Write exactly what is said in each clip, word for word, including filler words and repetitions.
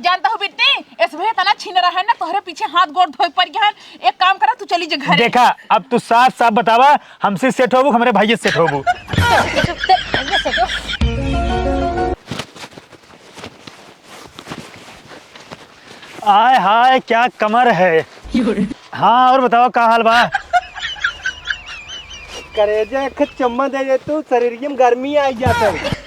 जानता हूँ बिट्टी, इस भैया तना छीन रहा है ना, तोहरे पीछे हाथ गोड़ धोए पड़ गया है। एक काम करा, तू चली जा घरे। देखा, अब तू साफ साफ बतावा, हमसे सेट होबू, हमरे भाई से सेट होबू। आय हाय, क्या कमर है। हाँ, और बताओ, का हाल बा? करेजा, एक चुम्मा दे दे तू, शरीर में गर्मी आ जाता है।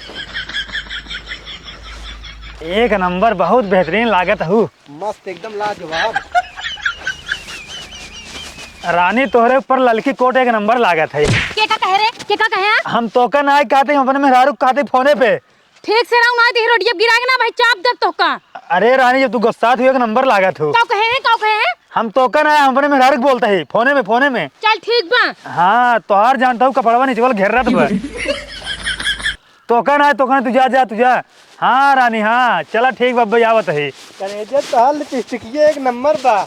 एक नंबर, बहुत बेहतरीन लागत हूँ। मस्त, एकदम लाजवाब। रानी, तोहरे ऊपर ललकी कोट एक नंबर लागत है। के का कहे रे? के का कहे? हम तोका ना कहते, हम अपने मेहरारू कहते फोने पे। ठीक से रहू ना, देह रोटिया गिरा के ना भाई, चाप देब तोका। अरे रानी, जब तू गुस्सात हुई, एक नंबर लागत हो। का कहे है, का कहे है? हम तोका ना, हम अपने मेहरारू के बोलता ही, फोने में, फोने में। चल ठीक बा। हाँ, तोहार जानता हूँ, कपड़वा नीचे वाला घेर रहा था। तोका ना, तोका ना, तू जा, जा, तू जा। हाँ रानी, हाँ, चला ठीक बा, आवत ही। करेजा, तोहार लिपस्टिकिया एक नंबर बा।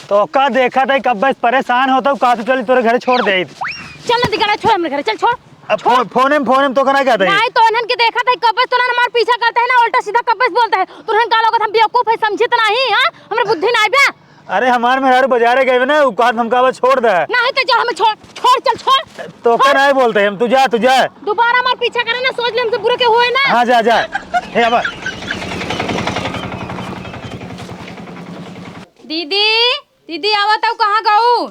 तोका देखा था, कब्बे से परेशान होता हूँ, का तू चली तोरे घरे छोड़ दे। चल ना दिगाड़ा, छोड़ हमरे घरे, चल छोड़। अब छोड़। फो-, फोने में, फोने में तोका ना कहता है। नहीं, तो उन्हन के देखा था, कब्बे से तोहन हमार पीछा करता है ना, उल्टा सीधा कब्बे से बोलता है। तुरहन का लोग हम बेवकूफ है, समझित नहीं, हाँ? हमरे बुद्धि नहीं बा। अरे हमार मेहरारू बाजारे गए ना, उ कहत हमका बस छोड़ दे। नहीं तो चल हमें छोड़, छोड़, चल छोड़। तोका छोड़। नहीं बोलते हम, तू जा, तू जा। दोबारा हमार पीछा करे ना, सोच ले हमसे बुरा के होए ना। हाँ, जा, जा। हे अब। दीदी, दीदी, आवत हऊ, कहाँ गऊ?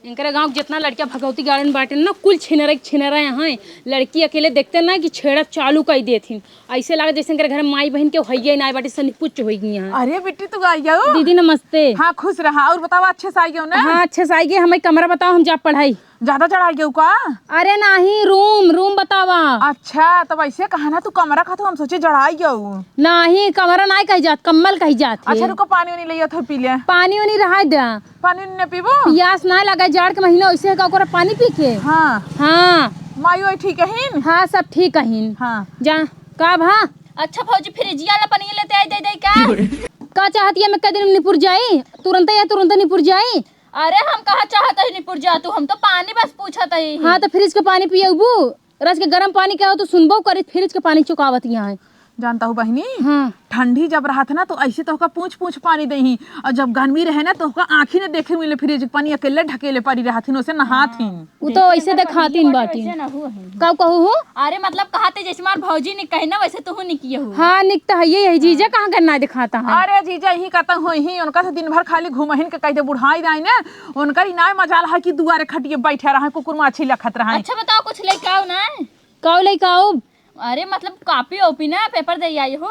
इनकरे गाँव के जितना लड़कियाँ भगवती गार्डन बाटे ना, कुल छिनरा के छिनरा यहाँ है। लड़की अकेले देखते ना कि छेड़ा चालू कर देथिन। ऐसे लागत जैसे इनकरे घर में माई बहन के होइए ना बाटे, सनिपुच होई गई हैं। अरे बिट्टी, तू आई गऊ? दीदी नमस्ते। हाँ, खुश रहा। और बताओ, अच्छे से आई गऊ ना? हाँ, अच्छे से आई गई। हमें कमरा बताओ, हम जा पढ़ाई। ज्यादा चढ़ाई गऊ का? अरे नाही, रूम, रूम बतावा। अच्छा, तब ऐसे कहा ना, तू कमरा कहा तो हम सोचे चढ़ाई गऊ। नाही, कमरा नाही कही जात, कम्बल कही जात है। अच्छा, रुको, पानी उनी ले आओ, थोड़ा पी ले। पानी उनी रहा दे। पानी उनी न पीबो? पियास ना लगे, जाड़ के महीना वैसे है का ओकरा पानी पी के? हाँ। हाँ। माई ओई ठीक हइन? हाँ, सब ठीक हइन। हाँ। जा, का भा? अच्छा भौजी, फ्रिजिया ला पानी लेते आई दे दे का? का चाहत है, मैं कई दिन में निपुर जाई? तुरंत या तुरंत निपुर जाई? अरे हम कहाँ चाहत ही निपुर जा तू, हम तो पानी बस पूछत ही। हाँ, तो फ्रिज के पानी पियबू? रच के गरम पानी के हो, तू सुनबो करी, फ्रिज के पानी चुकावत यहाँ है। जानता हूँ बहिनी, हाँ। ठंडी जब रहत ना तो ऐसे तोहका पूछ पूछ पानी देही, और जब गर्मी रहे ना तोहका आँखी ने देखे मिले फ्रिज के पानी अकेले ढकेले पड़ी रहत हिन, ओसे नहात हिन। उ तो ऐसे देखाती बाटी। का कहू हो? अरे मतलब कहा थे जैसे हमार भौजी ने कहे ना वैसे तू नहीं किए हो। हाँ, निक तो है ये, यही जीजा कहाँ करना दिखाता है। अरे जीजा यही कहता हूँ ही, उनका से दिन भर खाली घुमहिन के कहते बुढ़ाई जाए ना, उनकर इनाय मजाल है कि दुआरे खटिए बैठे रहे, कुकुर माछी लखत रहे। अच्छा बताओ, कुछ लेके आओ ना। का लेके आओ? अरे मतलब कॉपी ओपी ना, पेपर दे आई हो।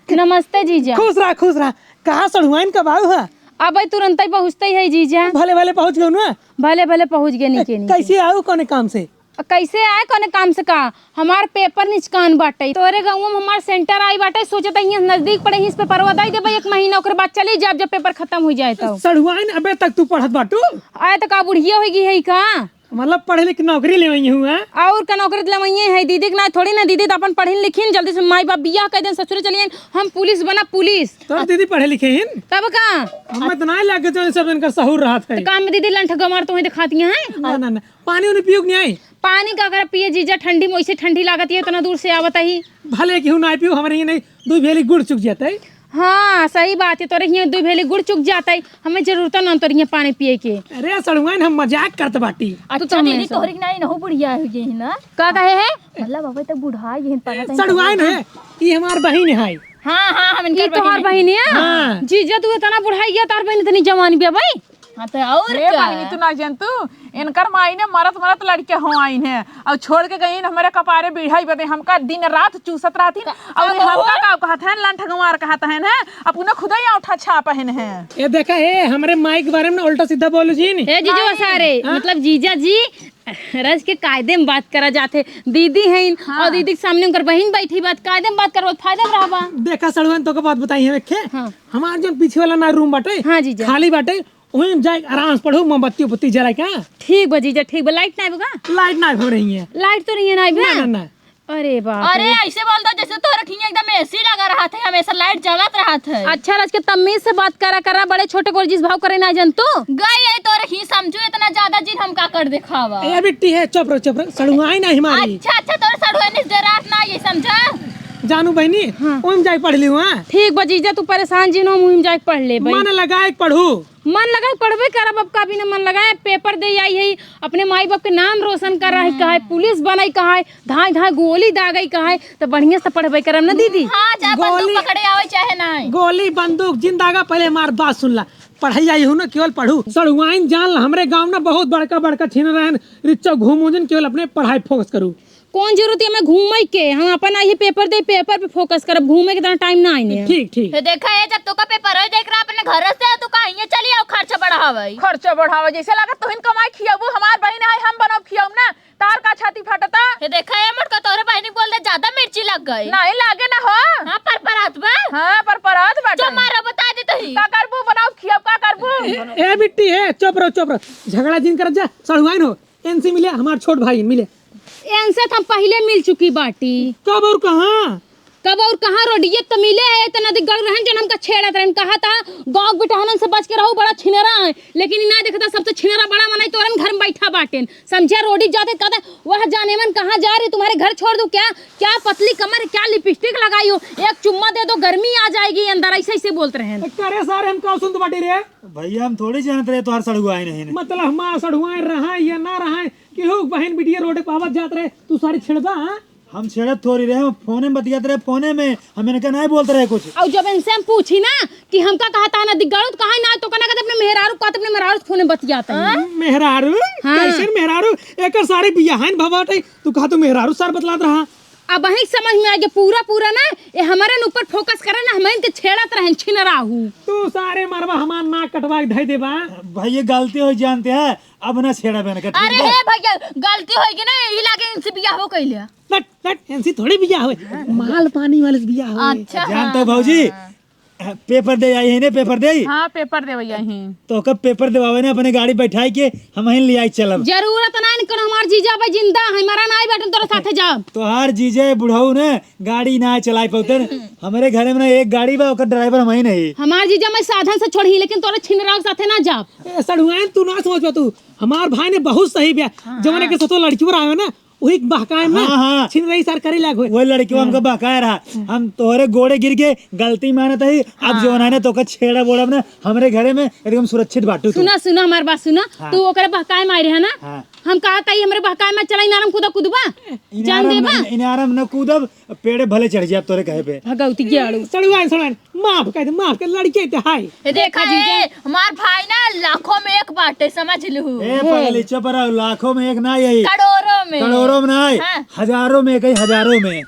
नमस्ते जीजा। खुश रहा, खुश रहा। कहाँ सड़ुआइन कब आऊ है? अबे तुरंत ही पहुँचते ही है जीजा। भले भले पहुँच गयो ना। भले भले पहुँच गए नीचे, नीचे। कैसे आऊ, कौने काम से? कैसे आए, कौने काम से का? हमार पेपर निचकान बाटे, तोरे गाँव में हमार सेंटर आई बाटे, सोचत ही नजदीक पड़े ही, इस पे परवा दई देबे एक महीना, ओकर बाद चली जाब जब पेपर खत्म हो जाए तो। सड़ुआइन, अबे तक तू पढ़त बाटू? आए तो का बुढ़िया हो गई है का? मतलब पढ़े लिख नौकरी लेवइये हुआ? और का नौकरी लेवइये है दीदी के ना, थोड़ी ना दीदी तो अपन पढ़िन लिखिन, जल्दी से माई बाप बियाह कर देन, ससुरे चली जाइन, हम पुलिस बना पुलिस। तो दीदी पढ़े लिखे हिन? तब का? हमें तो ना लगे जो सब इनका सहूर रहत है। तो काम में दीदी लंठ गमार तो वहीं दिखाती हैं। ना, ना, ना। पानी उनी पियो कि नहीं आई? पानी का कर पिए जीजा, ठंडी में वैसे ठंडी लागत है, इतना दूर से आवत ही। भले केहू ना पियो, हमरे ही नहीं, दू भेली गुड़ चुक जाता है। हाँ, सही बात है, तोरे हियाँ दू भेली गुड़ चुक जाता है, हमें जरूरत ना तोरे हियाँ पानी पिए के। अरे सड़ुआइन, हम मजाक करत बाटी। अच्छा तो दीदी, हमेशा तोहरी की नाई नहु बुढ़िया हो गई है ना? का कहे है? मतलब अबे तो बुढ़ा गई है, पता नहीं सड़ुआइन कहाँ है, ई हमार बहिन है। हाँ, हाँ, हम इनकर ई तोहार बहिन है। बहिन है? हाँ। जीजा, तू इतना बुढ़ाई गया, तार बहिन इतनी जवान भी है भाई। हाँ, तो और हे का? बहिनी, तू ना जान तू, इनकर माई ने मरत मरत लड़के हो आइन है और छोड़ के गई हमारे कपारे बिढ़ाई बदे, हमका दिन रात चूसत रहती। का-, और का हमका हो? का कहत हैं, लंठ गंवार कहत हैं, हैं? अपने खुदा ही औंठा छाप हैं, हैं? ये देखा, हे, हमरे माई के बारे में ना उल्टा सीधा बोलू जी नी। हे जीजू नहीं। सारे, हाँ? मतलब जीजा जी, रज के कायदे में बात करा जाते, दीदी हैं हाँ। और दीदी के सामने उनकर बहिन बैठी बात, कायदे में बात करबो, फायदे में रहबा। देखा सड़ुआइन, तोके बात बताई है, देखे? हाँ। हमार जौन पीछे वाला ना रूम बाटे, हाँ जीजा। खाली बाटे, वहीं में जाए आराम से पढ़ो, मोमबत्ती उबत्ती जला के। ठीक बा जीजा, ठीक बा। लाइट ना आवेगा? लाइट ना हो रही है। लाइट तो नहीं है ना, ना, ना। अरे बाप अरे रे। ऐसे बोल दो जैसे तोहरे खिया एकदम एसी लगा रहत है, हमेशा लाइट जलत रहत है। अच्छा रज के तमीज से बात करा करा, बड़े छोटे को जिस भाव करे ना जन तू। गई है तोहरे खिया समझू, इतना ज्यादा जिन हम का कर दिखावा। ए बिट्टी है, चुप रहो, चुप रहो, सड़ुआइन है हमारी। अच्छा, अच्छा, तोहरे सड़ुआइन से डरात ना ये समझा। जानू बहिनी, हाँ। ओहिम जाइके पढ़ लिहू, हाँ? ठीक बा जीजा, तू परेशान जिन हो, ओहिम जाइके पढ़ लेबे। मन लगाइके पढ़ू। मन लगाइके पढ़बे करब, अब का बिना मन लगाए? पेपर दे आई है, अपने माई बाप के नाम रोशन कर रही कहा है, पुलिस बनई कहा है, धाए धाए गोली दागई कहा है, तो बढ़िया से पढ़बे करब ना दीदी। हाँ, चाहे बंदूक गोली पकड़े आवे, चाहे नाई। गोली, बंदूक, जिन दागा, पहले हमार बात सुन ला। पढ़ाई आई हूँ ना, केवल पढ़ू। सड़ुआइन जान ला, हमरे गाँव ना बहुत बड़का बड़का छिन रहन, रिच्चा घूमू जिन, केवल अपने पढ़ाई फोकस करू। कौन जरूरत है हमें घूमई के? हम अपन आई पेपर दे, पेपर पे फोकस करब, घूमे के इतना टाइम ना आइने। ठीक, ठीक। तो देखा है, जब तोका पेपर हो देख रहा अपने घर से, तो कहीं ये चली आओ, खर्चा बढ़ावे। खर्चा बढ़ावे, जैसे लागत तोहिन कमाई खियाबू, हमार बहिन है, हम बनाओ खियाऊ ना, तार का छाती फटता। ये देखा है, मोटका तोरे बहिनी बोल दे, ज्यादा मिर्ची लग गई। नहीं लागे ना हो। हाँ, पर परात बा। हाँ, पर परात बाटे। जो मारा बता दे तही। का करबू, बनाओ खियाऊ, का करबू? ए, ए बिट्टी, ए, चुप रहो, चुप रहो, झगड़ा जिन कर जा, सड़ुआइन हो। एनसे मिले, हमार छोट भाई मिले। एनसे तो हम पहिले मिल चुकी बाटी। कब और कहाँ? कब और कहाँ? रोडिये त मिले है, इतना दिन गल रहन जन हमका छेड़त रहन, कहा था गाँव के बिटहनन से बच के रहो, बड़ा छिनरा है। लेकिन ई ना देखता, सबसे छिनरा बड़ा मनई तोरन घर में बैठा बाटेन, समझे? रोडी जाते कहते, "वह जानेमन कहाँ जा रही, तुम्हारे घर छोड़ दूँ क्या? क्या पतली कमर है, क्या लिपस्टिक लगाई हो, एक चुम्मा दे दो, गर्मी आ जाएगी अंदर", ऐसे ऐसे बोलत रहन। करे सारे हम का सुनत बाटी रे? भैया, हम थोड़ी जानत रहे तोहार सड़ुआइन है। मतलब हमार सड़ुआइन रहा या ना रहा, केहू बहिन बिटिया रोडे पावत जात रहे, तू सारी छेड़बा, हाँ? हम छेड़त थोड़ी रहे, हम फोने में बतियात रहे, फोने में। हम इनका नहीं बोलत रहे कुछ। और जब इनसे हम पूछी ना कि हमका कहा था ना दिग्गाड़ू, तो कहा ना, तो कहना कहते अपने मेहरारू, कहते अपने मेहरारू से फोने में बतियात है। हाँ? मेहरारू? हाँ। कैसे मेहरारू? एकर सारे बियाहन भवाट है, तू कहा तू मेहरारू सार बतलात रहा। अब वही समझ में आ गया पूरा, पूरा ना, ये हमारे न ऊपर फोकस करे ना, हम इनके छेड़त रहन छिनराहू। तू सारे मरवा हमार नाक कटवा के धई देबा। भैया गलती हो जानते हैं, अब ना छेड़ा बहन का, ठीक अरे बा? हे भैया, गलती होइगी ना, यही लागे इनसे बियाह हो कइले। नट, नट, इनसे थोड़ी बियाह होए। माल पानी वाले से बियाह होए। अच्छा। जानते हो भौजी, हाँ। पेपर दे आई है ने, पेपर दे। हाँ, पेपर देवे आई हैं। तो कब पेपर देवावे ने, अपने गाड़ी बैठाई के हम ही ले आई चलब। जरूरत ना इनकर, हमार जीजा बा जिंदा है, मरा ना आई बैठन तोरे साथे जाब। तोहार जीजा बुढ़ऊ ने गाड़ी ना चलाई पौतन। हमरे घरे में ना एक गाड़ी बा, ओकर ड्राइवर हम ही नहीं। हमार जीजा मैं साधन से छोड़ी, लेकिन तोरे छिनराव साथे ना जाब। ए, सड़ुआइन, तू ना समझ पा तू। हमार भाई ने बहुत सही बिया। हाँ। जवन के सतो लड़की पर आवे ना, वही बहकाए ना। हाँ, हाँ। छिनराई सार करे लाग होए। वही लड़की हमको बहकाए रहा। हम तोहरे गोड़े गिर के गलती मानत ही। अब हाँ। जवन है ना, तोका छेड़ा बोड़ब ना, हमरे घरे में एकदम सुरक्षित बाटू तू। सुना, सुना, हमार बात सुना। हाँ। तू ओकरे बहकाए मारे है ना? हाँ। हम कहा ताई हमरे बहकाए में चला इनारम कूदा कूदबा? जान इनारम देबा? न, इनारम न कूदब, पेड़े भले चढ़ जाब तोरे कहे पे। भगवती के आड़ू। सड़ुआइन, सड़ुआइन, माफ कर दे, माफ कर, लड़के ते हाय। ए, देखा देखा जीजा। ए, हमार भाई ना लाखों में एक बाटे, समझ लू। ए, पगली, चुप रहो, लाखों में एक ना यही। करोड़ों में। करोड़ों में ना, हाँ। हजारों में एक है, हजारों में।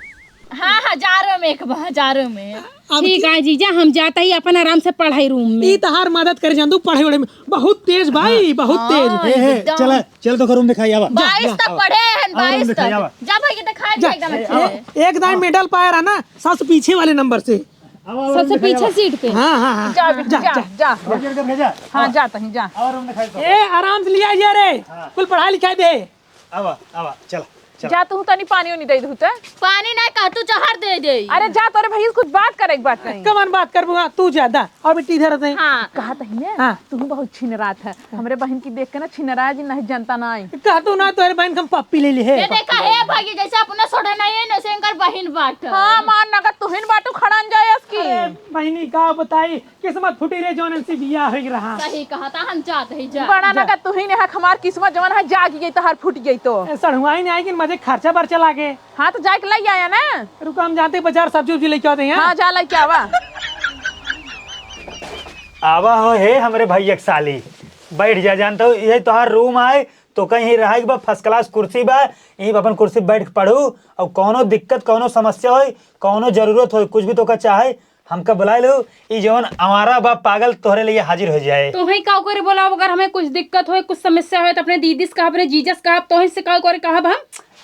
हाँ, हजारों में एक बा, हजारों में। अब ठीक की- है जीजा, हम जाता ही अपन आराम से पढ़ाई रूम में। ई तहार मदद करे जान दू पढ़ाई वढ़ाई में। बहुत तेज भाई, हाँ। बहुत तेज। हाँ, ए, ए, एकदम। चला, चल तो रूम दिखाई आवा। जा, बाईस जा, तक आवा। पढ़े हैं, आवा, रूम बाईस दिखाई तक। आवा। जा भैया, दिखा दिया एकदम अच्छे से। ए, एक दाई मेडल पाया रहा ना, सबसे पीछे वाले नंबर से। आवा, आवा, रूम सबसे दिखाई पीछे आवा। सीट पे। हाँ, हाँ, हाँ। जा, जा, जा, जा, जा। और जल्दी कर, जा। हाँ, आवा। जाता ही, जा। आवा, रूम दिखाई दो। ए, आराम से लिया ये रे। हाँ। कुल पढ़ाई लिखाई दे। आवा, आवा, चला, चला। जा, तू तनी पानी उनी दे दू त। पानी नहीं कहा, तू जहर दे दे। अरे जा, तोरे भैया से कुछ बात करे के बात नहीं। कमन बात करबू? हाँ, तू जा, दा, और बेटी इधर दे। हाँ। कहा तही ने, हाँ। तू बहुत छिनरात है। हमरे बहन की देख के ना छिनरा जी नहीं जनता ना आई। कहा तू ना, तोरे बहन के हम पप्पी ले ली है। ये देखा, हे भागी, जैसे अपना सोडा नहीं है, वैसे इनकर बहन बाट। हाँ, मान नगद तुहिन बाटू खड़न जाए इसकी। अरे, बहिनी का बताई, किस्मत फूटी रे, जौन इनसे बियाह होई रहा। सही कहा था, हम जात ही जा। बड़ा जा। नगद तुहिन है, हमार किस्मत जौन है, जाग गई, तहार फूट गई तो। ए, सड़ुआइन आई कि मजे खर्चा बर्चा लागे। हाँ, तो जाके लई आया ना। रुको, हम जाते बाजार सब्जी उब्जी लेके आते हैं। हाँ, जा लेके आवा। आवा हो हे हमरे भैया के साली, बैठ जा। जानता हूँ, यही तोहार रूम आए, तो कहीं रहे के बा, फर्स्ट क्लास कुर्सी बा, यहीं पे अपन कुर्सी पे बैठ के पढ़ू। और कौनो दिक्कत, कौनो समस्या होई, कौनो जरूरत होई, कुछ भी तोका चाहे, हमका बुलाए लो। ई जौन आवारा बा पागल, तोहरे लिए हाजिर हो जाए। तोहई का करे बोलाओ, अगर हमें कुछ दिक्कत होए, कुछ समस्या होए, तो अपने दीदी से कहा, अपने जीजा से कहा, तोहई से का करे कहब हम?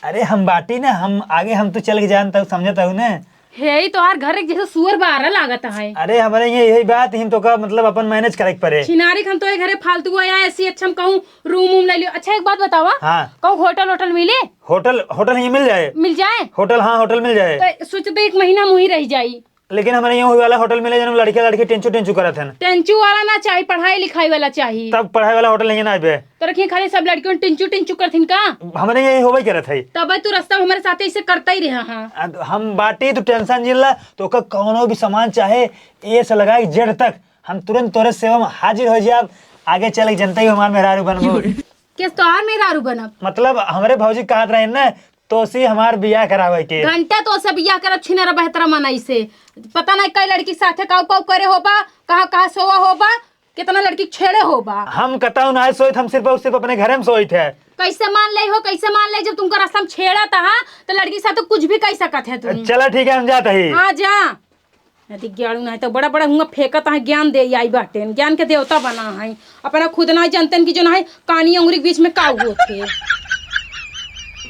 अरे हम बाटी ना, हम आगे हम तो चल के जान तब समझत हूँ ना। हे, ई तोहार घर एक जैसे सुअर बारा लागत है। अरे हमरे ये यही बात, हम तोका मतलब अपन मैनेज करे के पड़े। छिनारी, हम तो ये घरे फालतू आया, ऐसी अच्छा हम कहूँ रूम वूम ले लियो। अच्छा एक बात बतावा, हाँ। कहूँ होटल, होटल मिले? होटल, होटल ही मिल जाए। मिल जाए? होटल, हाँ, होटल मिल जाए। तो सोच तो एक महीना मुही रह जाई। लेकिन हमरे यहाँ वही वाला होटल मिले, जौन लड़के लड़की टिंचू टिंचू करत हन। टिंचू वाला ना चाही, पढ़ाई लिखाई वाला चाही। तब पढ़ाई वाला होटल नहीं ना आबे। तो रखिए, खाली सब लड़कियों टिंचू टिंचू करत हन का? हमरे यहाँ यही होबे करत है। तब तू रास्ता में हमारे साथ ऐसे करता ही रहा, हाँ। अब हम बाटी, तू टेंशन जिन ला, तो का कौनो भी सामान चाहे ए से लगाए जेड तक, हम तुरंत तोरे सेवा में हाजिर हो जाब। आगे चल के जनता ही हमार मेहरारू बनबो। केस तोहार मेहरारू बनब? मतलब, हमरे भौजी कहत रहे ना, तोसी हमार बियाह करावे के। घंटा तोसे बियाह करब, छिनरा बहतरा मनई से। पता नहीं कई लड़की के साथे काऊ काऊ करे होबा, कहाँ कहाँ सोवा होबा, कितना लड़की के छेड़े होबा। हम कतऊ ना सोइत, हम सिर्फ और सिर्फ अपने घरे में सोइत है। कैसे मान ले हो, कैसे मान ले, जब तुमको रास्ता में छेड़ा था, हाँ, तो लड़की के साथ तो कुछ भी कह सकत है तुम। चला ठीक है, हम जात ही। हाँ, जा। यदि ज्ञान नहीं तो बड़ा बड़ा हुआ फेंकत है, ज्ञान दे आई बाटेन, ज्ञान के देवता बना है। अपना खुद ना जानते कि जो ना है कानी अंगुरी के बीच में का होत है।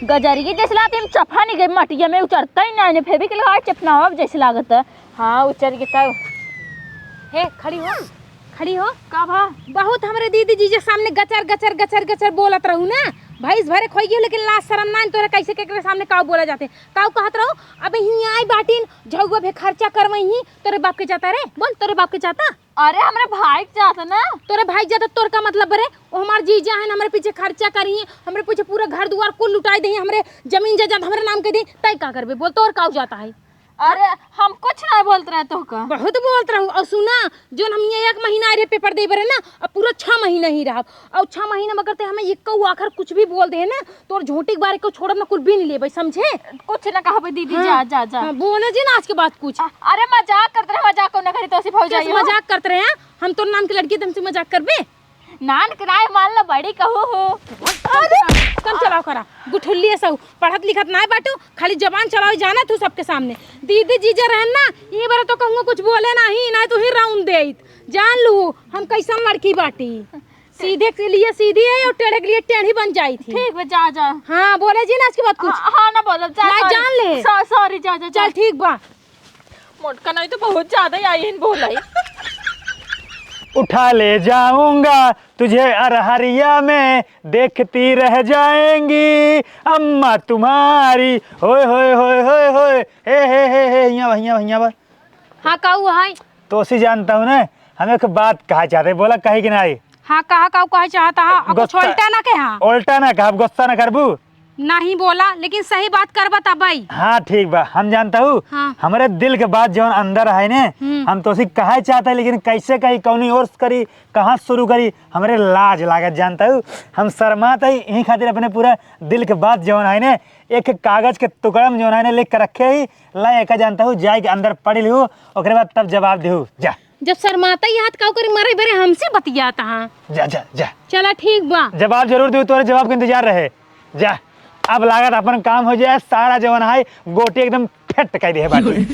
गजरिए जैसे लागत है, चफा नहीं गई मटिया में उचरता ही ना, इन्हें फेविक लगा चपनावा जैसे लागत है। हाँ, उचर के तब। हे, खड़ी हो, खड़ी हो। का भा? बहुत हमरे दीदी जीजा सामने गचर गचर गचर गचर बोलत रहू ना, भैंस भरे खोई गयो, लेकिन लाज शर्म ना, तोरा कैसे केकरे सामने काऊ बोला जाते? काऊ कहत रहो, अबे हियाँ आई बाटिन, झउआ भे खर्चा करवई ही, तोरे बाप के जाता रे, बोल, तोरे बाप के जाता? अरे, हमरे भाई के जाता ना। तोरे भाई के जाता, तोर का मतलब रे? वो हमार जीजा है ना, हमरे पीछे खर्चा करी, हमरे पीछे पूरा घर दुआर कुल लुटाई दे, हमरे जमीन जायदाद हमरे नाम के दी, तय का करबे? बोल, तोर काऊ जाता है? अरे, हम कुछ ना बोलत रहे तोहका। बहुत बोलत रहू। और सुना, जोन हम ये एक महीना रहे पेपर दे बरे ना, अब पूरा छह महीना ही रहब। और छह महीना में अगर ते हमें एक आखर कुछ भी बोल दे ना, तोर झोंटी के बारे को छोड़ब ना, कुल बीन लेबै, समझे? कुछ ना कहबे दीदी, हाँ। जा, जा, जा। हाँ, बोले जी ना आज के बाद कुछ। अ-, अरे मजाक करत रहे, मजाक कौन करी तो सी भौजाई कैसे हो? मजाक करत रहे हैं? हम तोर नाम के लड़की, तुमसे मजाक करबे? नान कराए मान लो बड़ी कहू हो। अरे, कम चलाओ करा, गुठुल्ली है सब, पढ़त लिखत नाय बाटू, खाली जबान चलाओ जाना तू सबके सामने। दीदी जीजा रहन ना, ये बार तो कहूँगा कुछ बोले नहीं, ना तू ही राउंड देइत। जान लू, हम कैसन लड़की बाटी। सीधे के लिए सीधी है और टेढ़े के लिए टेढ़ी बन जाई थी। ठीक बा, जा, जा। हाँ, बोले जी ना आज के बाद कुछ। हाँ, हाँ, ना बोलब, जा, नहीं, sorry। जान ले। सॉ-, sorry, जा, जा, जा। चल, ठीक बा। मोटका नहीं तो बहुत ज्यादा ही आई इन बोलाई। उठा ले जाऊंगा तुझे अरहरिया में, देखती रह जाएंगी अम्मा तुम्हारी। होए, होए, होए, होए, होए। हे, हे, हे, हे, हियाँ बा, हियाँ बा, हियाँ बा। हाँ, का हुआ है? तो उसी जानता हूँ ना, हम एक बात कहा चाहते हैं, बोला कही कि नहीं? हाँ, कहा, का कहा चाहता है? अब कुछ गुस्सा उल्टा ना कहा। उल्टा ना कहा, अब गुस्सा ना करबू। नहीं बोला, लेकिन सही बात करबा तबई। हाँ, ठीक बा, हम जानता हूँ। हाँ। हमरे दिल के बात जौन अंदर है ने, हम्म। हम तोसी कहे चाहता है, लेकिन कैसे कही, कौनी ओर से करी, कहाँ शुरू करी, हमरे लाज लागत जानता हूँ। हम शर्मात है, यही खातिर अपने पूरा दिल के बात जौन है ने, एक कागज के टुकड़ा में जौन है ने, लिख के रखे ही, ला एका जानता हूँ, जाए के अंदर पढ़ लिहू, ओकरे बाद तब जवाब दिहू, जा। जब शर्माता ही हाथ काऊ करी, मारे बेरे हमसे बतियाता हाँ। जा, जा, जा। चला ठीक बा। जवाब जरूर दिहू, तोरे जवाब के इंतजार रहे। जा, अब लागत अपन काम हो जाए, सारा जवन है गोटी एकदम फिट कर दिए बाटी।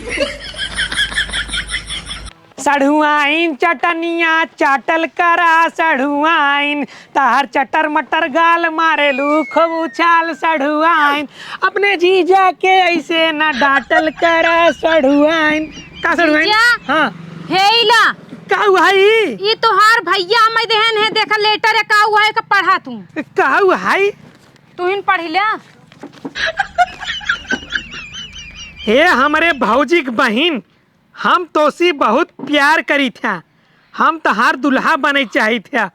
सढ़ुआइन चटनिया चाटल करा सढ़ुआइन, तहार चटर मटर गाल मारेलू खूब उछाल सढ़ुआइन, अपने जीजा के ऐसे ना डांटल करा सढ़ुआइन। का सढ़ुआइन? जीजा। हाँ। हे इला। का हुआ है ई? ई तोहार भैया हमें देहन है, देखा letter है, का हुआ है, का पढ़ा तू। का हुआ है? तू हिन पढ़ ले। हे हमरे भौजी के बहिन, हम तोसी बहुत प्यार करी थ्या, हम तहार दुल्हा बने चाही थ्या।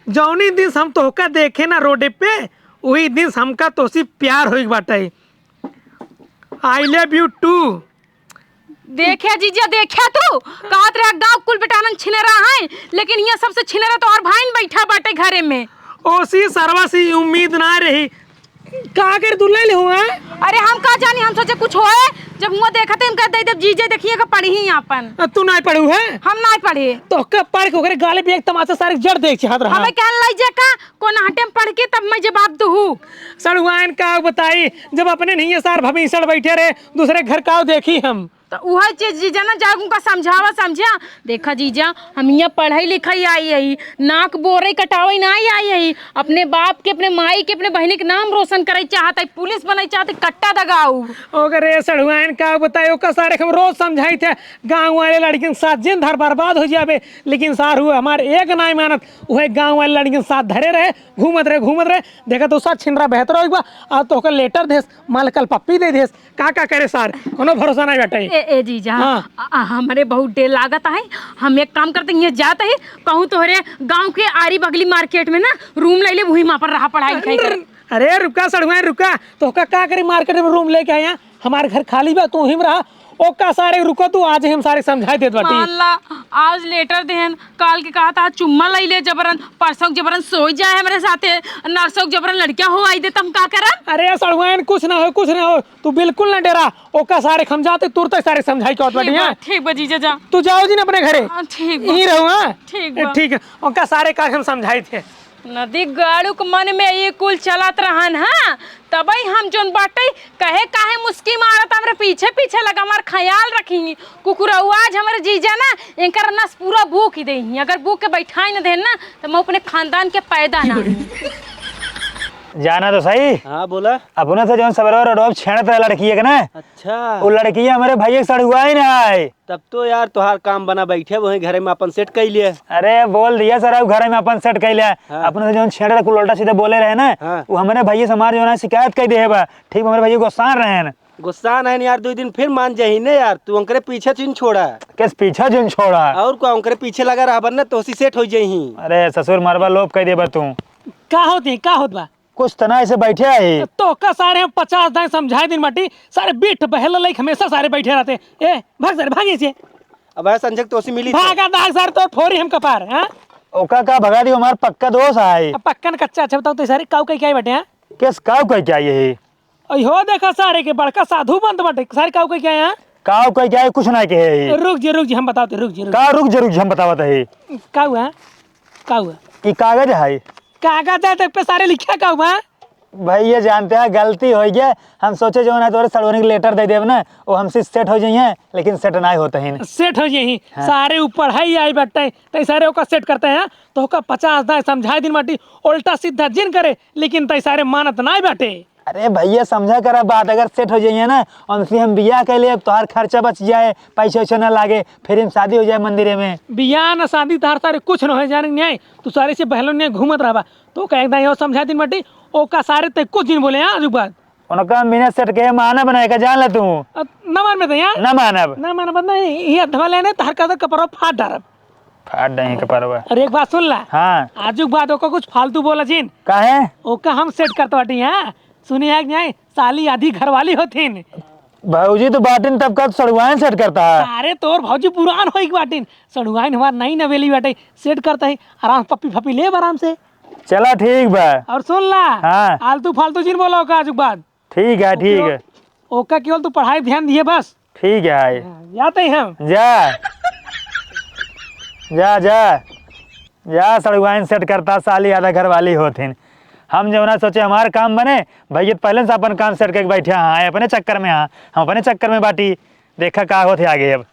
जौनी दिन हम तोहका देखे ना रोडे पे, वही दिन हमका तोसी प्यार होई बाटे। I love you too। देखे जीजा, देखे तू, कहत रहे गाँव कुल बेटानन छिनेरा है, लेकिन हियाँ सबसे छिनेरा तो और भाईन बैठा बाटे घरे में। ओसी सरवा से उम्मीद ना रही। का कर दुल्हन ले हुआ? अरे हम का जानी, हम सोचे कुछ होए, जब हुआ देखते इनका दे देब जीजे, देखिए का पढ़ी आपन। आ, तू नाय पढ़ू है? हम नाय पढ़े। तो का पढ़ के ओकरे गाले पे एक तमाचा सारे जड़ देख चाहत रहा। हमें कहन लाई जे का, कौन हटे में पढ़ के तब मैं जवाब दूँ। सड़ुआइन का बताई, जब अपने नहीं है सार भविष्य बैठे रहे, दूसरे घर का देखी हम। तो उहे चीज जीजा ना जाके उनका समझावा, समझा। देखा जीजा, हम हियाँ पढ़ाई लिखाई आई हई, नाक बोरे कटावे ना आई हई। अपने बाप के, अपने माई के, अपने बहिनी के नाम रोशन करे चाहत हई, पुलिस बने चाहत हई, कट्टा दगाऊ। ओकरे सड़ुआइन का बताए, ओका सारे हम रोज समझाई थे, गाँव वाले लड़किन साथ जिन धर बर्बाद हो जाबे, लेकिन सार हुए हमार एक नाई मानत, उहे गाँव वाले लड़किन साथ धरे रहे, घूमत रहे, घूमत रहे, देखा तो साथ छिनरा बेहतर हो बा, आ तो ओकर letter देस, माल कल पप्पी दे देस, का का करे सार, कोनो भरोसा नहीं बाटे। ए जीजा, हाँ। आ, आ, हमरे बहुत डेर लागत है। हम एक काम करते, ये जात है, कहूँ तोहरे गाँव के आरी बगली मार्केट में ना रूम ले ले, वही वहाँ पर रहा, पढ़ाई लिखाई करे। अरे रुका सड़ुआ, रुका, तोहका का करी, मार्केट में रूम लेके आया, हमार घर खाली बा, तू हिम रहा। ओका सारे रुको, तू आज हम सारे समझाई देत बाटी। मान ला, आज लेटर देहन, काल के कहा था चुम्मा ले ले जबरन, परसों के जबरन सोई जाए हमरे साथे, नरसों के जबरन लड़किया हो आई दे, त हम का करब? अरे सड़ुआइन, कुछ ना हो, कुछ ना हो, तू बिल्कुल ना डेरा। ओका सारे हम जाते, तुरते सारे समझाई के आवत बाटी, ठीक बा, हाँ? ठीक बा जीजा, जा। तू जाओ जिन अपने घरे। हाँ, ठीक बा। यहीं रहो, हाँ? ठीक बा। ठीक है, ओका सारे का हम समझाई थे। नदी गाड़ू के मन में ये कुल चलत रहन, हाँ? तबई हम जोन बाटे, कहे काहे मुस्की मारत, हमरे पीछे पीछे लगा, हमार ख्याल रखी। कुकुरवा आज हमरे जीजा ना, इनकर नस पूरा बूक ही देही। अगर बूक के बैठाई न देन ना, त मैं अपने खानदान के पैदा ना। जाना तो सही। हाँ, बोला। अपने से जौन सबरवा रोडवा पे छेड़त रहे लड़किया के ना, अच्छा। वो लड़किया हमरे भैया के सड़ुआइन है। तब तो यार तोहार काम बना, बैठे वहीं घरे में अपन सेट कइ लिया। अरे बोल दिया सर, अब घरे में अपन सेट कइ लिया। हाँ। अपने से जौन छेड़त रहे, कुल उल्टा सीधा बोले रहे ना, हाँ। वो हमरे भैया से हमार जौन है शिकायत कइ देहे बा। ठीक, हमरे भैया गुस्सा रहे हैं। गुस्सा नहीं यार, दो दिन फिर मान जाही ने यार, तू उनकरे पीछे जिन छोड़ा। किस पीछे जिन छोड़ा? और का, उनकरे पीछे लगा रहबन ना, तोहसी सेट हो जाही। अरे ससुर, मरबा लोप कइ देबा तू। का होत है, का होत बा? कुछ तना ऐसे बैठे है। तोहका सारे हम पचास दाएं समझाए दिन बाटी, सारे बिठ बहला लाइक हमेशा सारे बैठे रहते। ए, भाग सारे, भाग ऐसे। अब ऐसा संजय तोहसी मिली तो। भागा दाग सारे, तोर फोरी हम कपार, हाँ? ओका का भगा दी, हमार पक्का दोस्त है। अब पक्का न कच्चा, अच्छा बताओ तो सारे काऊ कइ के आई बाटे, हाँ? किस काऊ कइ के आई है? अई हो देखा सारे के बड़का साधु बनत बाटे, सारे काऊ कइ के आई, हाँ? काऊ कइ के आई, कुछ ना कहे है। रुक जे, रुक जे, हम बतावत है, रुक जे, रुक का जे। रुक जे, रुक जे, हम बतावत है। काऊ है? काऊ है? ई कागज है। कागज है, तो पे सारे लिखा काऊ बा? भैया जानते हैं गलती होइ गया, हम सोचे जौन है तोरे सड़वनी के लेटर दे देब ना, वो हमसे सेट हो जाइए, लेकिन सेट ना होते हैं। सेट हो जाइए, हाँ। सारे ऊपर है ही आई बैठते हैं, तै सारे ओका सेट करते हैं, तो ओका पचास दाएं समझाए दिन बाटी, उल्टा सीधा जिन करे, लेकिन तै सारे मानत ना बैठे। अरे भैया समझा करा बात, अगर सेट हो जाइए ना, उनसे हम बियाह कर ले, तोहार खर्चा बच जाए, पैसे वैसे ना लागे, फिर हम शादी हो जाए मंदिर में। बियाह ना शादी तोहार सारे कुछ न हो जाने नहीं, तू सारे से बहलों ने घूमत रहबा, तो कह एक दाएं और समझा दिन बाटी, ओका सारे तै कुछ दिन बोले, हाँ, आजू के बाद। उनका हम बिना सेट के मानब ना, एका जान ले तू। अ, ना मानबे तो यार। ना मानब। ना मानब, ना, ये अधवा लेने तहर का तो कपड़वा फाड़ डारब। फाड़ डाही कपड़वा। अरे एक बात सुन ला। हाँ। आजू के बाद ओका कुछ फालतू बोला जिन। काहे? ओका हम सेट करत बाटी, हाँ। सुनी है कि नहीं, साली आधी घरवाली होथिन। भौजी तो बाटिन तब का सड़ुआइन सेट करता है। अरे तोर भौजी पुरान होई के बाटिन, सड़ुआइन हमार नई नवेली बाटे, सेट करता है, आराम से पप्पी फप्पी लेब आराम से। चला ठीक बा। और सुन ला, हाँ। आलतू फालतू जिन बोला ओका आजू के बाद। ठीक है, ओके, ठीक है। ओका केवल तू पढ़ाई ध्यान दिए बस। ठीक है। हाँ, जाते हैं हम। जा। जा, जा। जा, सड़ुआइन सेट करता, साली आधा घर वाली होथिन। हम जौना सोचे हमार काम बने, भैया तो पहले से अपन काम सेट करके बैठे हैं, अपने चक्कर में हाँ, हम अपने चक्कर में बाटी। देखा का होत है आगे अब।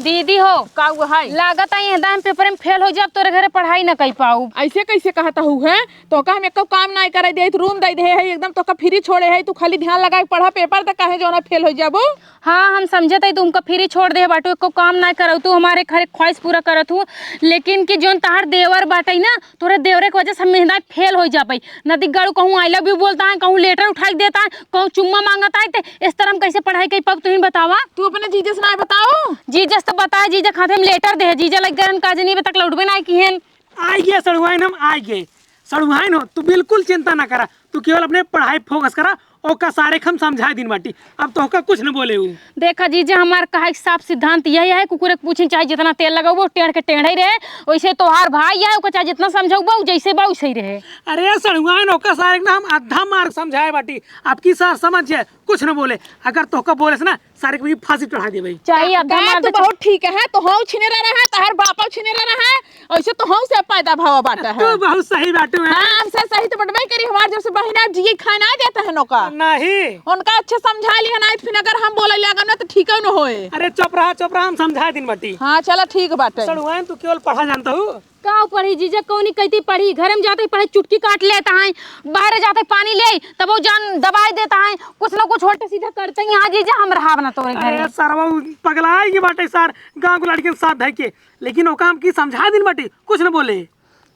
दीदी हो, का हुआ है? लागत है, एहदा हम पेपर में फेल हो जाब, तोरे घरे पढ़ाई न कई पाऊ। ऐसे कैसे कहत हऊ है? तोका हम एको काम नाय करे देत, रूम दे दे है, एकदम तोका फ्री छोड़े है, तू खाली ध्यान लगा के पढ़ा, पेपर तक काहे जौना फेल हो जाबू। हाँ, हम समझत है, तू हमका फ्री छोड़ दे बाटू, एको काम नाय करऊ, तू हमारे हर एक ख्वाहिश पूरा करत हूँ, लेकिन कि जौन तहार देवर बाटे ना, तोरे देवरे के वजह से हम मेहनत फेल हो जाबे। नदी गाड़ू कहूँ I love you बोलता है, कहूँ लेटर उठा के देता है, कहूँ चुम्मा मांगता है, ते इस तरह हम कैसे पढ़ाई कर पाब, तू ही बतावा। तू अपने जीजे से ना बताओ। जीजे से तो बताए, जीजे खाते हम लेटर दे, जीजे लग गए, का जनी अबे तक लौटबे ना किहन। आइए सड़ुआइन, हम आइए। सड़ुआइन हो, तू बिल्कुल चिंता ना करा, तू केवल अपने पढ़ाई फोकस करा, ओका सारे के हम समझाए दिन बाटी। अब तोहका कुछ न बोले उ। देखा जीजा, हमार कहे के साफ सिद्धांत यही है, कुकुर के पूछी चाहे जितना तेल लगाऊ, टेढ़ के टेढ़े ही रहे। वैसे तोहार भाई है, ओका चाहे जितना समझाऊ बा, उ जैसे बा वैसे ही रहे। अरे सड़ुआइन, ओका सारे के ना हम आधा मार्ग समझाए बाटी। आपकी सार समझ जाए, कुछ न बोले। अगर तोहका बोले से ना, सारे के भी फांसी चढ़ा देबे। चाहे आधा मार तू दे। बहुत ठीक है, तो हऊ छिनेरा रहा, तोहार बापा छिनेरा रहा, ऐसे तो हऊ से पैदा भावा बाटा है। तू बहुत सही बाटू है। हाँ, हमसे सही तो बटबे करी, हमार जब से बहिना जिए खाए ना देता है नौका। नहीं। उनका अच्छे समझा लिया ना, फिर अगर हम बोले लागम ना तो ठीक न होए। अरे चुप रहा, चुप रहा, हम समझा दिन बाटी। हाँ, चला ठीक बाटे। सड़ुआइन, तू केवल पढ़ा जानता हूँ। का पढ़ी जीजा, कौनी कहती पढ़ी, घर में जाते ही पढ़े चुटकी काट लेता है, बाहर जाते ही पानी ले, तब वो जान दबाई देता है, कुछ ना कुछ उल्टा सीधा करते ही। हाँ जीजा, हम रहा ना तोरे घर अरे में। सरवा, उ पगलाए के बाटे सार, गाँव के लड़कियन साथ धइ के, लेकिन ओका हम की समझा दिन बाटी, कुछ न बोले।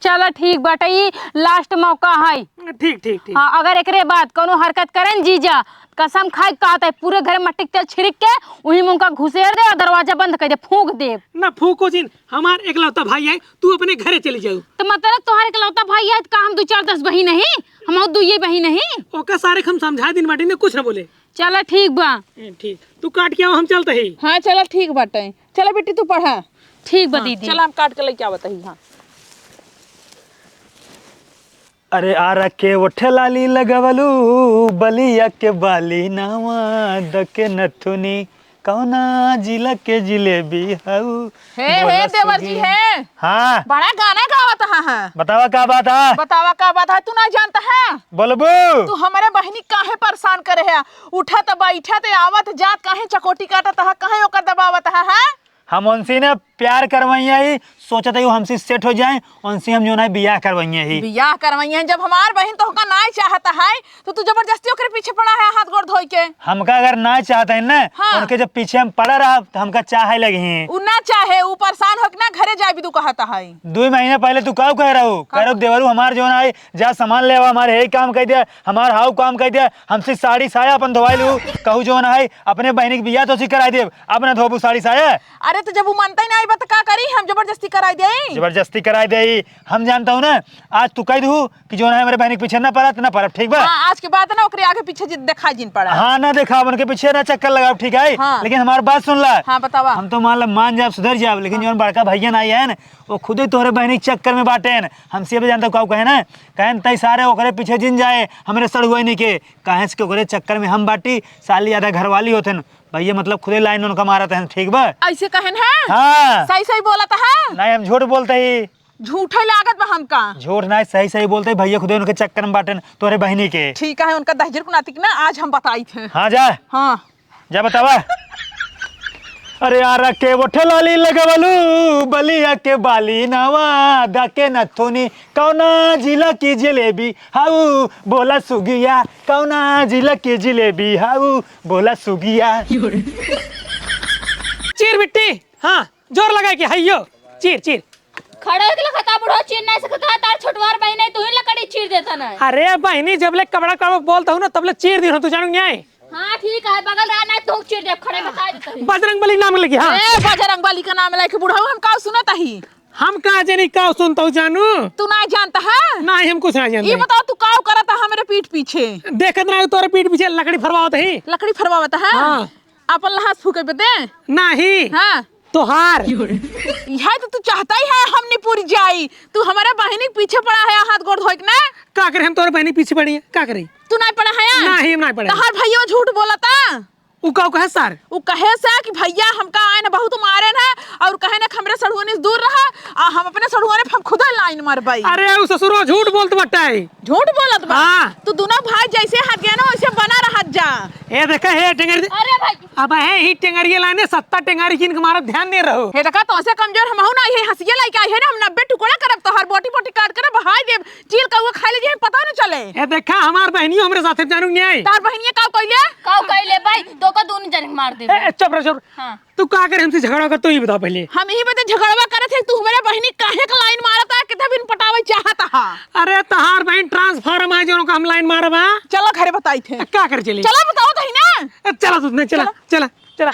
चला ठीक बाटे, ई last मौका है। ठीक, ठीक, ठीक। हाँ, अगर एकरे बाद कौनो हरकत करेन जीजा, कसम खाए के कहत है, पूरे घरे मट्टी के तेल छिड़क के उही में उनका घुसेर दे और दरवाजा बंद कर दे, फूंक दे। ना फूंको जिन, हमार एकलौता भाई है, तू अपने घरे चली जाऊ। तो मतलब तोहर एकलौता भाई है, तो का हम दू चार दस बहिन नहीं, हम और दुइये बहिन नहीं। ओका सारे के हम समझा दिन बाटी ने, कुछ ना बोले। चला ठीक बा। ए, ठीक, तू काट के आओ, हम चलते ही। हाँ चला ठीक बाटे, चला बेटी तू पढ़ा। ठीक बा हाँ, दीदी। चला हम काट के लेके आवत ही। हाँ। अरे आरा के ओठे लाली लगवलू, बलिया के बाली नावा दके नथुनी, कौना जिला के जिलेबी हऊ? हे, बोला हे, देवर जी, सुगिया। हे। हाँ। बड़ा गाना गावत हा, हाँ। बतावा का बात है? बतावा का बात है, तू ना जानता है? बोलबू। तू हमरे बहिनी काहे परेशान करे है? उठत बैठत आवत जात काहे चकोटी काटत है, काहे ओकर दबावत है, हाँ? हम उनसे ना प्यार करवाइया ही, सोचत है वो हमसे set हो जाए, उनसे हम जो ना बियाह करवाइया ही। बियाह करवाइया ही, जब हमार बहिन तोहका ना चाहता है, तो तू जबरदस्ती ओकरे पीछे पड़ा है हाथ गोड़ धोई के। हमका अगर ना चाहता है ना, हाँ। उनके जब पीछे हम पड़ा रहा, तो हमका चाहे लगी। उ ना चाहे, उ परेशान होके ना घरे जाए भी तू कहता है। दो महीने पहले तू का कह रहा हो? का? कह रहा हो, "देवरू हमार जो ना है, जा सामान ले आवा, हमारे यही काम कह दिया, हमार हाउ काम कह दिया, हमसे साड़ी साया अपन धोवाई लू, कहू जो ना है, अपने बहिनी के बियाह तो उसी कराई देब, अब ना धोबू साड़ी साया।" अरे तो जब उ मनता ही ना आई बा, तो का करी, हम जबरदस्ती कराई दे? जबरदस्ती कराई दे, हम जानता हूँ ना, आज तू कह दू कि जो ना है, हमारे बहिनी के पीछे ना पड़त, ना पड़ब, ठीक बा? हाँ, आज के बाद ना ओकरे आगे पीछे जि-, देखा जिन पड़ा। हाँ, ना देखा, उनके पीछे ना चक्कर लगाओ, ठीक है? हाँ। लेकिन हमार बात सुन ला। हाँ, बतावा। हम तो मान ला, मान जाब, सुधर जाब, लेकिन हाँ। जौन बड़का भैया ना आए हैं ना, वो खुद ही तोहरे बहिनी के चक्कर में बाटे हैं। हमसे भी जानता हूँ, का कहे ना, कहे न तई सारे ओकरे पीछे जिन जाए, हमरे सड़ुआइनी के, काहे से कि ओकरे चक्कर में हम बाटी, साली आधा घरवाली होते हैं। भैया मतलब खुदे line उनका मारत हैं, ठीक बा? ऐसे कहे ना? हाँ। सही सही बोलत है। नहीं, हम झूठ बोलते ही। झूठे लागत बा हमका। झूठ ना, सही सही बोलते, भैया खुदे उनके चक्कर में बाटेन, तोरे बहिनी के। ठीक है, उनका दहिजर कुनाती के ना आज हम बताई थे। हाँ, जा। हाँ। जा बतावा। अरे आरा के ओठे लाली लगवलू, बलिया के बाली नावा, दके नथुनी, कौना जिला की जलेबी हाउ, बोला सुगिया, कौना जिला की जलेबी हाउ, बोला सुगिया। चीर बिट्टी, हाँ। जोर लगा के हइयो, चीर, चीर। खड़े होके लखता बुढ़ो, चीर नहीं सकता, तार छोटवार बहिन है, तू ही लकड़ी चीर देता ना। अरे बहिनी, जब ले कबड़ा कबड़ा बोलता हूँ ना, तब ले चीर दी हूँ, तू जानू न्याय। हाँ, ठीक है, बगल रहा ना, तू चीर दे, खड़े बता देता हूँ। बजरंग बली नाम लगी, हाँ। ए, बजरंग बली का नाम लेके बुढ़ऊ, हम का सुनत ही? हम का जानी का सुनता हूँ जानू? तू ना जानता है? नहीं, हम कुछ ना जानते। ये बताओ, तू का करता है हमरे पीठ पीछे? देखत ना तोरे पीठ पीछे लकड़ी फरवावत ही। लकड़ी फरवावत है? हाँ। अपन लहास फूके बदे? नाही। हाँ। तोहार। यह तो तू चाहता ही है हम निपुर जाई। तू हमारे बहिनी के पीछे पड़ा है हाथ गोड़ धोए के ना। का करे हम तोरे बहिनी के पीछे पड़ी है? का करे? तू नहीं पड़ा है? नाही, हम नहीं पड़े। तोहार भैया झूठ बोलता। उ का कहे सर? उ कहे से कि भैया हमका आए न बहुत मारे न और कहे न कि हमरे सड़ुआनी से दूर रहा आ हम अपने सड़ुआनी पे हम खुदा line मारबाई। अरे उ ससुरो झूठ बोलत बाटे। झूठ बोलत बा? हाँ। तू दोनों भाई जैसे हाथ गया ना वैसे बना रहत जा। ए देखा हे टेंगरी। अरे भाई। अब हे ही टेंगरिया लाने सत्ता टेंगरी किन के मारब ध्यान दे रहो। हे देखा तोसे कमजोर हमहू ना, ये हंसिया लाइके आई है ना, हम नब्बे टुकड़ा करब तोहर बोटी बोटी काट करब बहाई देब, चील कौआ खा ले जे पता न चले। ए देखा हमार बहनियो हमरे साथे जानू नहीं आई। तार बहनिया काव कइले? काव कइले भाई, तो का दोनों जने मार देब। ए, ए, चुप रह, चुप। हाँ। तू का करे हमसे झगड़ा कर, तू ही बता पहले। हम ही बता झगड़वा करत है, तू हमारे बहनी काहे का line मारत है, कितना बिन पटावे चाहत हा? अरे तहार बहन transformer है, जोन का हम line मारब हा। चलो घरे बताई थे। का करे चली? चलो बताओ तो ही ना। ए, चला तू, नहीं, चला, चला, चला।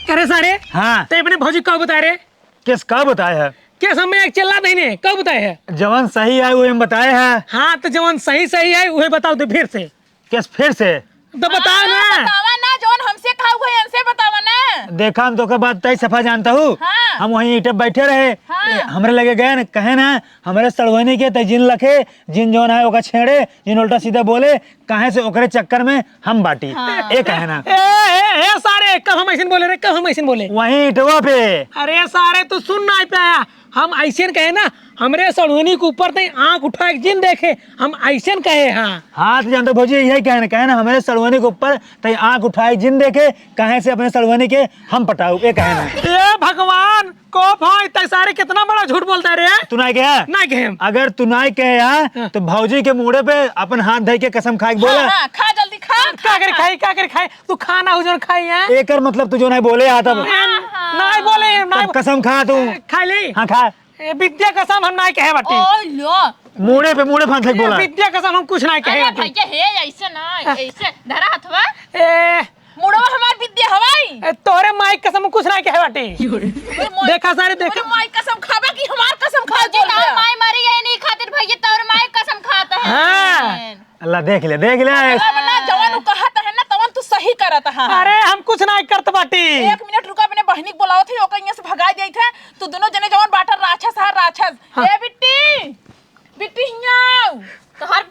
अरे सारे, हाँ। ते अपने भौजी का बता रे? केस का बताए है? केस हमें एक चिल्ला नहीं ने, का बताए है? जवन सही है, वो हम बताए है। हाँ, तो जवन सही सही है, वही बताओ तो फिर से। केस फिर से? तो बताओ ना। हाँ, बतावा ना, जौन हमसे खाऊ है, हमसे बतावा ना। देखा, हम तोके बात तय सफा जानता हूँ। हाँ। हम वहीं ईंटे बैठे रहे। हाँ। ए, हमरे लगे गए न, कहे ना, हमरे सड़वनी के तय जिन लखे, जिन जौन है, ओका छेड़े, जिन उल्टा सीधा बोले, काहे से ओकरे चक्कर में हम बाटी। हाँ। ए कहे ना। ए, ए, ए, सारे, कब हम ऐसे बोले रे, कब हम ऐसे बोले? वहीं ईंटवा पे। अरे सारे, तू सुन ना पाया। हम ऐसे कहे ना, हमरे सड़ुआनी के ऊपर तई आँख उठा के जिन देखे, हम ऐसे कहे, हाँ। हाँ, तो जानते भौजी, यही कहे ना, कहे ना, हमरे सड़ुआनी के ऊपर तई आँख उठा के जिन देखे, काहे से अपने सड़ुआनी के हम पटाऊ, ये कहे ना। ए भगवान, को भाई, तई सारे कितना बड़ा झूठ बोलता है रे। तू नहीं कहे? नहीं कहे। अगर तू नहीं कहे, हाँ, हाँ। तो भौजी के मूड़े पे अपन हाथ धइ के कसम खा के बोला। हाँ, हाँ, खा जल्दी खा, का खा, करे खा। खाई, का करे खाई? तू खाना हो जो खाई है। एकर मतलब तू जो नहीं बोले, हाँ, तब। हाँ, हाँ। नहीं बोले, नहीं तब बो-, कसम खा तू। खा ले। हाँ, खा। ए, विद्या कसम हम नाहीं कहे बाटी। ओ लो। मुड़े पे मुड़े फांस के ए, बोला। विद्या कसम हम कुछ नाहीं कहे अरे बाटी। भैया, हे, ऐसे ना, हाँ। ऐसे धरा हथवा। ए। मुड़वा हमार विद्या हवाई। ए, तोहरे माई कसम कुछ नाहीं कहे बाटी। तोहरे माई, देखा सारे, देखा। तोहरे माई कसम खाबा कि हमार कसम खा अरे, तोर माई मरी यही नहीं खातिर भैया, तोहरे माई कसम खाता है। हाँ। अल्लाह, देख ले, देख ले। अल्लाह बना, जवन उ कहत है ना, तवन तू सही करत है। अरे, हम कुछ नाहीं करत बाटी। एक मिनट रुका, अपने बहिनी के बोलावत है, ओकर यहाँ से भगाई देत है। तू दोनों जने जवन बाटा राक्षस है, राक्षस। हाँ। ए बिट्टी, बिट्टी हियाँ आउ। तोहर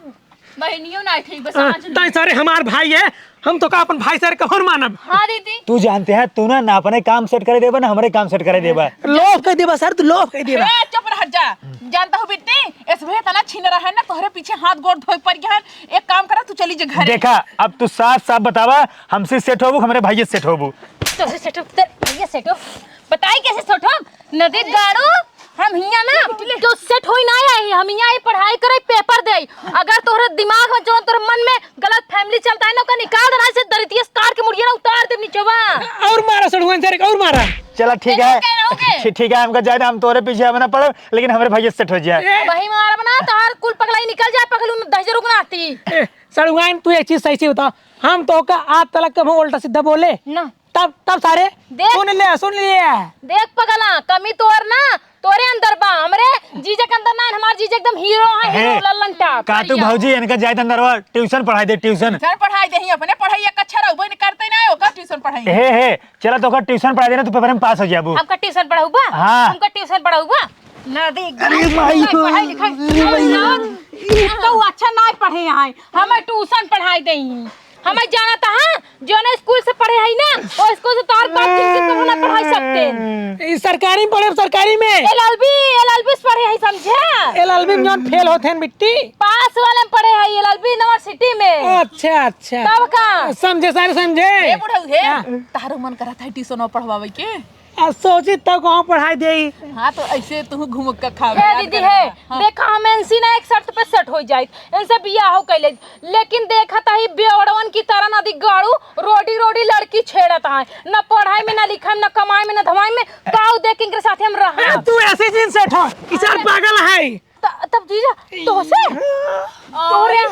बहिनियो नाहीं ठीक बस हाँ, आज तै सारे हमार भाई है, हम तोका अपन भाई सारे कहूँ मानब। हाँ दीदी। तू जानते है, तू ना, ना अपने काम सेट करे देबा, ना हमरे काम सेट करे देबा। लोभ कह देबा सर, तू लोभ कह देबा। ए, चुप रह जा। जानता हूँ बिट्टी, एसबे तना छिनरा है ना, तोहरे पीछे हाथ गोड़ धोए पड़ गया है। एक काम करा, तू चली जा घरे। देखा, अब तू साफ साफ बतावा, हमसे सेट होबू, हमरे भाई से सेट होबू? तोहसे सेट हो, तेरे भैया सेट हो। बताई कैसे सेट हो? नदी गाड़ू, हम हियाँ ना, तो सेट होई ना आई, हम हियाँ आई पढ़ाई करे, पेपर दे। अगर तोहरे दिमाग में, जो तोहरे मन में गलत फैमिली चलता है ना, ओका निकाल देना, से दरितिया से काट के मुड़िया ना उतार दे नीचवा। और मारा सड़ुआइन सारे, और मारा। चला ठीक है। कह रहोगे? ठी-, ठीक है, हमका जाए दे, हम तोरे पीछे हम ना पड़ब, लेकिन हमरे भैया से सेट हो जाए। ए! वही मारब ना, तोहार कुल पगलाई निकल जाए, पगलू में दहिजर उगनाती। ए, सड़ुआइन, तू एक चीज सही से बता, हम तोका आज तलक कबहूँ उल्टा सीधा बोले? ना। तब, तब सारे, देख। सुन ले, सुन ले। देख पगला, कमी तोर ना, तोरे अंदर बा, हमरे जीजा के अंदर ना, हमार जीजा एकदम हीरो है, हे, हीरो लल्लन टाप। का तू भौजी इनका जाए दे अंदरवा, ट्यूशन पढ़ाई दे, ट्यूशन। ट्यूशन पढ़ाई दे, ही अपने पढ़ाई एक अच्छा रहबो नहीं करते ना, ओकर ट्यूशन पढ़ाई। हे, हे, चला तोका ट्यूशन पढ़ाई देना, तू पेपर में पास हो जाबू। हमका ट्यूशन पढ़ाऊबा? हाँ। हमका ट्यूशन पढ़ाऊबा? ना दे, अरे माई हो, पढ़ाई लिखाई, अरे माई हो। तो अच्छा ना पढ़े हैं, हमें ट्यूशन पढ़ाई दे। हमें जाना था, हाँ, जो ना स्कूल से पढ़े है ना, वो स्कूल से तोहर बाप जिनके कबो ना पढ़ाई सकते। ई सरकारी में पढ़े, सरकारी में। एलएलबी, एलएलबी से पढ़े है, समझे? एलएलबी में जौन फेल होते हैं बिट्टी। पास वाले में पढ़े है, एलएलबी यूनिवर्सिटी में। अच्छा, अच्छा। तब का? समझे, सारे समझे। ए बुढ़ऊ, हे, हाँ। तारो मन करत है ट्यूशन पढ़वावे के? आ, सोची तब कहाँ पढ़ाई देई। हाँ, तो ऐसे तू घूम के खावे, ए याद दीदी, कर हे, लेना। हाँ। देखा, हम इनसे ना एक शर्त पे सेट हो जाइत, इनसे बियाह हो कैले, लेकिन देखत ही बेवड़वन की तरह नदी गाड़ू रोडी रोडी लड़की छेड़त है, न पढ़ाई में, न लिखाई में, न कमाई में, न धमाई में, काऊ देख इनके साथे हम रहा। ए, तू ऐसे जिन सेट हो, ई सार अरे। पागल है। त-, तब जीजा, तोहसे? तोरे?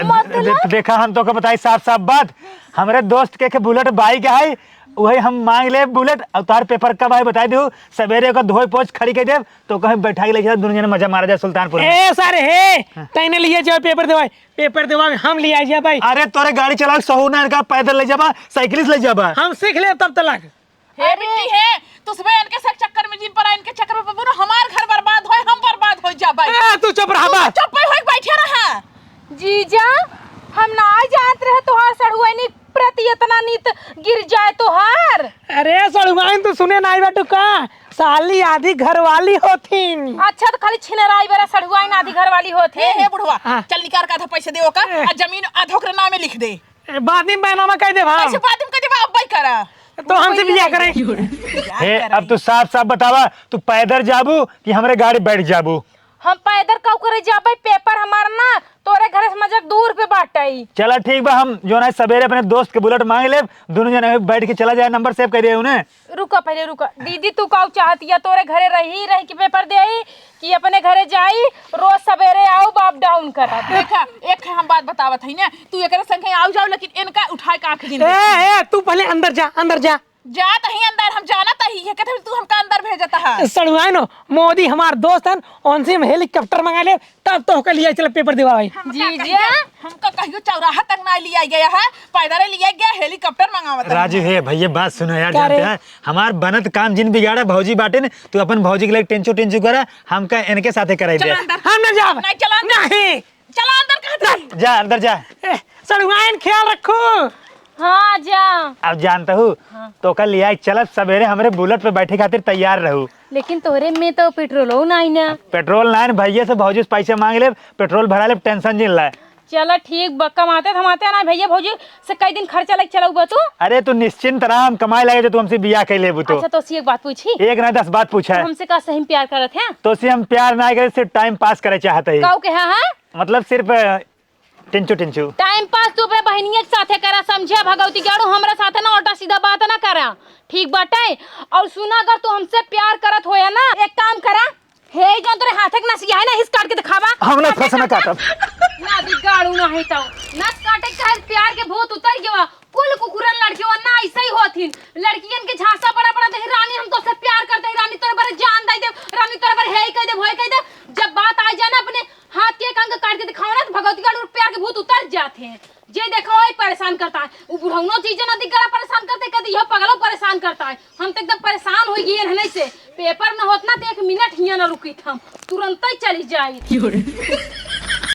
मतलब? दे-, देखा, हम तोके बताई साफ साफ बात, हमरे दोस्त के, के बुलेट बाइक है, वही हम मांग ले बुलेट, और तार पेपर कब आए बताई दू, सवेरे ओकर धोए पोछ खड़ी कर देब, तो कहीं बैठा के ले चला, दोनों जने मजा मारा जाए सुल्तानपुर में। ए सारे हे, हाँ। तैने लिए जाओ पेपर देवाई, पेपर देवा हम ले आई जा भाई। अरे तोरे गाड़ी चलावे सहूर ना इनका, पैदल ले जाबा, साइकिल से ले जाबा। हम सीख ले तब तलक। हे अरे। बिट्टी हे, तू सुबह इनके सब चक्कर में जिन पड़ा, इनके चक्कर में पड़बू ना, हमार घर बर्बाद होए, हम बर्बाद हो जाबे। ए, तू चुप रहा तू बा। चुप होए बैठे रहा। जीजा, हम ना जानत रहे तोहार सड़ुआइनी प्रति इतना नीत गिर जाए तोहार। अरे सड़ुआइन, तू सुने नाई बाटू का? साली आधी घरवाली होथिन। अच्छा, तो खाली छिनराई बरा सड़ुआइन आधी घरवाली होथिन। हे, हे बुढ़वा, हाँ। चल निकार का आधा पैसे दे ओकर, ए। आ जमीन आधा ओकरे नामे लिख दे। ए, बाद में बैनामा कह देबा हम। कैसे बाद में कह देबा, अब भाई करा। तो हमसे बियाह करे। बियाह हे, करे। अब तू साफ साफ बतावा, तू पैदल जाबू कि हमरे गाड़ी बैठ जाबू? हम पैदल काऊ करे जाबे, पेपर हमार ना तोरे घरे से मजक दूर पे बाटई। चला ठीक बा, हम जो ना सवेरे अपने दोस्त के बुलेट मांग लेब, दोनों जने बैठ के चला जाए, नंबर सेव कर दे उन्हें। रुका पहले रुका, दीदी तू काऊ चाहती है, तोरे घरे रही रही के पेपर देई कि अपने घरे जाई, रोज सवेरे आओ बाप डाउन करा। देखा, एक हम बात बतावत हई ना, तू एकरे संगे आओ जाओ, लेकिन इनका उठाए का आँख जिन ए, देखी। ए, तू पहले अंदर जा, अंदर जा। जात ही अंदर, हम जानत ही, ये कहते तू हमका अंदर भेजत हा। सड़ुआइनो, मोदी हमार दोस्त हन, उनसे हम हेलीकॉप्टर मंगा ले, तब तो होकर लिया चल पेपर देवा भाई। हमका जीजा। कहियो, हमका कहियो चौराहा तक ना लिया गया है, पैदल लिया गया, हेलीकॉप्टर मंगावत है। राजू हे भैया, बात सुनो यार, का रे? जानते हैं, हमार बनत काम जिन बिगाड़ा भौजी बाटे ने, तू अपन भौजी के लिए टेंचो टेंचो करा, हमका इनके साथे कराई दे। चला अंदर। हम ना जाब। नहीं, चला अंदर। नहीं। चला अंदर, कहत हई। जा, अंदर जा। ए, सड़ुआइन, ख्याल रखो। हाँ, जा। अब जानता हूँ, हाँ। तो कल लिया चलब सवेरे, हमरे बुलेट पे बैठे खातिर तैयार रहू। लेकिन तोहरे में तो पेट्रोलो नाई ना। पेट्रोल नाई ना, भैया से भौजी से पैसे मांग लेब, पेट्रोल भरा लेब, टेंशन जिन लाए। चला ठीक बा, कमाते धमाते ना भैया भौजी से कई दिन खर्चा लग चलाऊ बा तू। अरे तू निश्चिंत रहा, हम कमाए लगे जो तू हमसे बियाह कर लेबू तो। अच्छा, तो सी एक बात पूछी? एक ना दस बात पूछा तू है। हमसे का सही में प्यार करत है? तो सी हम प्यार ना करे, सिर्फ टाइम पास करे चाहते हैं। काऊ के हाँ, हाँ? मतलब सिर्फ, अ, टिंचू टिंचू। टाइम पास तू बे इनिये के साथे करा, समझे भगवती गाड़ू, हमरा साथे ना उल्टा सीधा बात ना करा, ठीक बाटे? और सुना, अगर तू हमसे प्यार करत होया ना, एक काम करा, हे जौन तोरे हाथे के नसिया है ना, हिस काट के दिखावा। हम ना फंसना काटब। ना दी गाड़ू ना है तो नस काटे के कहे प्यार के भूत उतर गवा। कुल कुकुरन लड़कियों ना ऐसे ही होथिन। लड़कियन के झांसा बड़ा बड़ा दे, "रानी हम तोसे प्यार करते हैं, रानी तोरे बरे जान दे दे, रानी तोरे बरे हे कह दे, भोए कह दे।" जब बात आ जाए ना अपने हाथ के एक अंग काट के दिखाओ ना, तो भगवती का प्यार के भूत उतर जाते हैं। जे देखा वही परेशान करता है। वो बुढ़ौनो चीजें ना दिख गला परेशान करते, कदी यह पगलो परेशान करता है। हम तो एकदम परेशान हो गए हैं से। पेपर न होत ना तो एक मिनट हियाँ ना रुकी हम, तुरंत ही चली जाई।